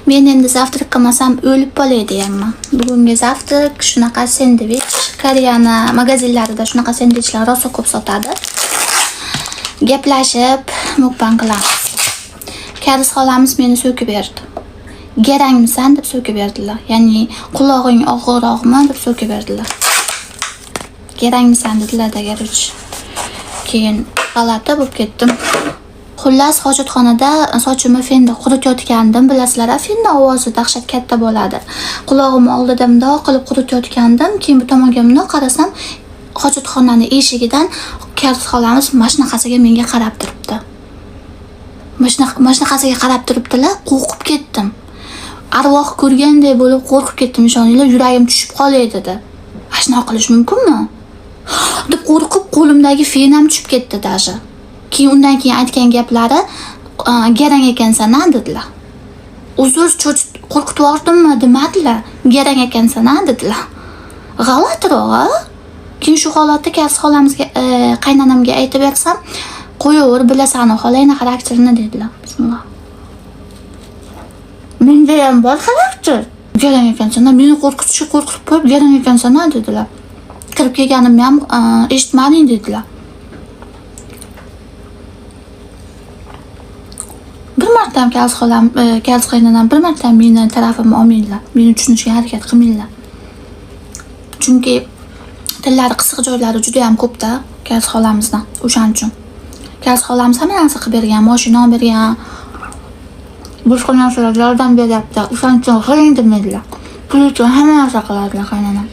Men endi завтрак qilmasam o'lib qolay deyapman. Bugungi завтрак shunaqa sendvich. Koreyani magazinlarida shunaqa sendvichlar rosa ko'p sotadi. Gaplashib mukbang qilamiz. Karis xolamiz meni so'kib berdi. Garangmisan deb so'kib berdilar. Ya'ni qulog'ing og'irroqmi deb so'kib berdilar. Garangmisan dedilar-da, короче. Keyin g'alati bo'lib ketdim. Xullas, hojatxonada sochimni fenda quritayotgandim. Bilasizlar, fenda ovozi dahshat katta bo'ladi. Qulog'im oldida mundoq qilib quritayotgandim. Keyin bu tomonga mundoq qarasam, hojatxonani eshigidan karis xolamiz mana shunaqasiga menga qarab turibdi. Mana shunaqasiga qarab turibdilar, qo'rqib ketdim. Arvoh ko'rganday bo'lib qo'rqib ketdim, ishoninglar, yuragim tushib qolay dedi. Mana shunaqa qilish mumkinmi? Deb qo'rqib qo'limdagi fen ham tushib ketdi даже. Keyin undan keyin aytgan gaplari, garang ekansan-a dedilar. Uzr, cho'chib qo'rqitib yubordimmi demadilar. Garang ekansan-a dedilar. G'alatiroq, a? Keyin shu holatda karis xolamizga, qaynonamga aytib bersam, qo'yaver, bilasan xolangni xarakterini dedilar. Bismillah. Menda ham bor xarakter. Garang ekansan-a, meni qo'rqitishga qo'rqitib qo'yib, garang ekansan-a dedilar. Kirib kelganimni ham eshitmading dedilar. Bir marta ham karis xolam, karis qaynonam bir marta ham meni tarafimni olmanglar. Meni tushunishga harakat qilmanglar. Chunki tillari qisiq joylari juda ham ko'pda karis xolamizdan. O'shaning uchun. Karis xolamiz hamma narsa qilib bergan, mashina olib bergan. Boshqa narsalarga yordam beryapti. O'shaning uchun g'iring demaydilar. Pul uchun hamma narsa qiladilar qaynonam.